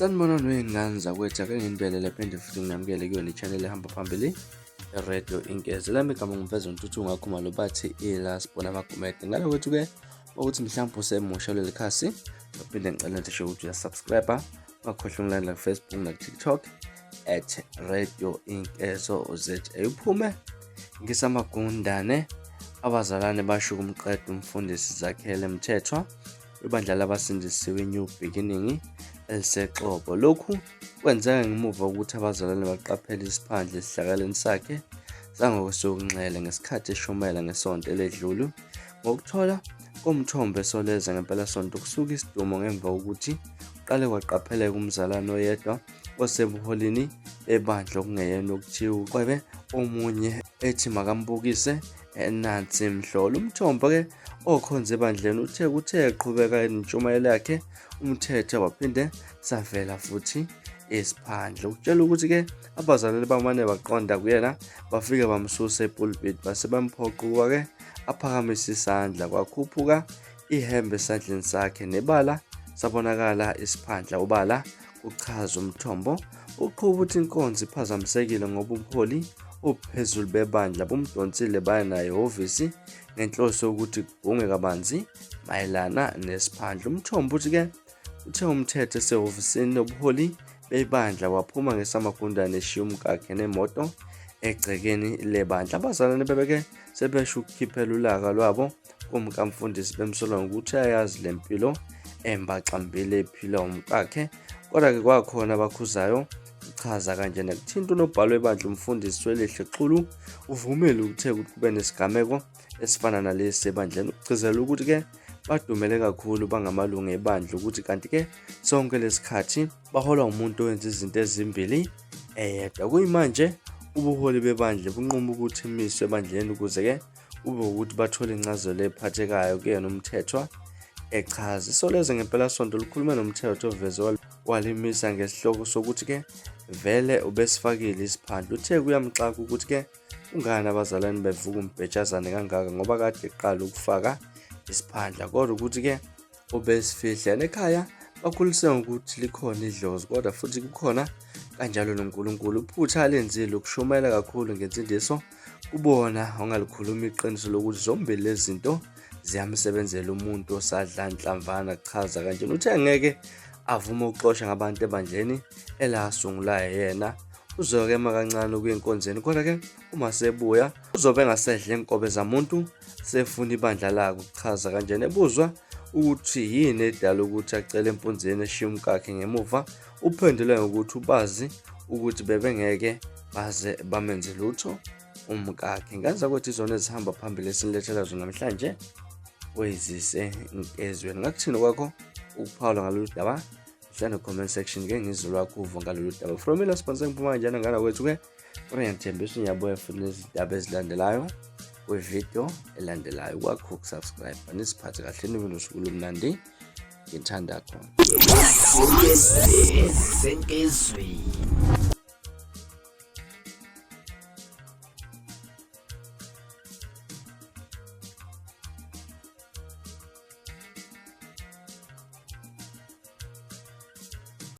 Sanibonani wey'ngane zakwethu, ake nginibelele phinde futhi nginamukele kuyona i-channel ehamba phambili i-Radio Inkeze. Lami igama ngimveza uNtuthu Ngakhumalo bathi ila sibona amagumede. Ngale kwethu-ke ukuthi mhlawumbe usemusha kuleli khasi, uphinde ngicela nje ukuthi uyasubscribe, ungakhohlwa ungilandela ku-Facebook naku-TikTok at Radio Inkezo ZA. Uphume ngisamagundane abazalwane basho kumqeda umfundisi Zakhele Mthethwa webandla labasindisiwe New Beginning elisexobo. Lokhu kwenzeka ngemuva kokuthi abazalwane baqaphele isiphandla esihlakaleni sakhe sangokwesokunxele ngesikhathi eshumayela ngesonto eledlule. Ngokuthola komthombo esoleza ngempelasonto kusuka isidumo ngemva kokuthi kuqale kwaqapheleka umzalwane oyedwa osebuholini bebandla okungeyena okuthiwa uqwebe omunye ethi makambukise nansi mhlolo. Umthombo-ke okhonze ebandleni uthe kuthe eqhubeka nentshumayelo yakhe umthetho waphinde savela futhi isiphandle ukutshela ukuthi-ke abazalwane bamane baqonda kuyena bafike bamsusa epulpit base bamphoqa ukuba-ke aphakamise isandla kwakhuphuka ihembe esandleni sakhe nebala sabonakala isiphandla ubala kuchaza umthombo. Uqhuba uthi inkonzo iphazamisekile ngoba ubuholi obuphezulu bebandla bumdonsile baya naye ehhovisi ngenhloso yokuthi kubhunge kabanzi mayelana nesiphandla. Umthombo uthi-ke uthe umthetho esehhovisini lobuholi bebandla waphuma ngesamagundane eshiya umkakhe nemoto egcekeni lebandla. Abazalwane bebeke sebesho ukukhiphela ulaka lwabo kumkamfundisi bemsola ngokuthi ayazi le mpilo embaxambili ephilwa umkakhe kodwa-ke kwakhona abakhuzayo uchaza kanjena kuthinta unobhalo webandla umfundisi Swelihle Xulu uvumile ukuthe ukuthi kube nesigameko esifana nalesi ebandleni ukugcizelela ukuthi-ke badumele kakhulu bangamalungu ebandla ukuthi kanti-ke sonke lesikhathi baholwa umuntu owenza izinto ezimbili eyedwa kuyimanje ubuholi bebandla bunquma ukuthi imiswe ebandleni ukuze-ke kube ukuthi bathole incazelo ephathekayo kuyena uMthethwa echaza. Isolezwe ngempelasonto likhulume noMthethwa oveze walimisa ngesihloko sokuthi-ke vele ubesifakile isiphandla. Uthe kuyamxaka ukuthi-ke kungani abazalwane bevuka umbhejazane kangaka ngoba kade eqala ukufaka isiphandla kodwa ukuthi-ke ubesifihla ekhaya bakhulise ngokuthi likhona idlozi kodwa futhi kukhona kanjalo noNkulunkulu. Iphutha alenzile ukushumayela kakhulu ngensindiso kubona ongalikhuluma iqiniso lokuthi zombili lezi zinto ziyamsebenzela umuntu osadla nhlamvana kuchaza kanjena. Uthe ngeke avume ukuxosha ngabantu ebandleni elasungulayo yena uzoke ema kancane ukuya enkonzweni kodwa-ke uma sebuya uzobe engasedle nkobe zamuntu sefuna ibandla lakhe kuchaza kanjena. Ebuzwa ukuthi yini edala ukuthi acele empunzini eshiya umkakhe ngemuva uphendule ngokuthi ubazi ukuthi bebengeke baze bamenze lutho umkakhe. Ngaza ukuthi izona ezihamba phambili esinilethela zona namhlanje kwezise nkezweni. Ngakuthini kwakho ukuphawula ngalolu daba? Hlala comment section ke ngizwe lwakho uvo ngalolu daba. From ila sponsor ngiphuma kanjena ngana kwethu ke kodwa ngiyathembisa ngiyabuya futhi nezindaba ezilandelayo kwividiyo elandelayo. Kwakho ukusubscribe nisiphathe kahle nibe nosuku olumnandi ngithanda khona. Senkezweni.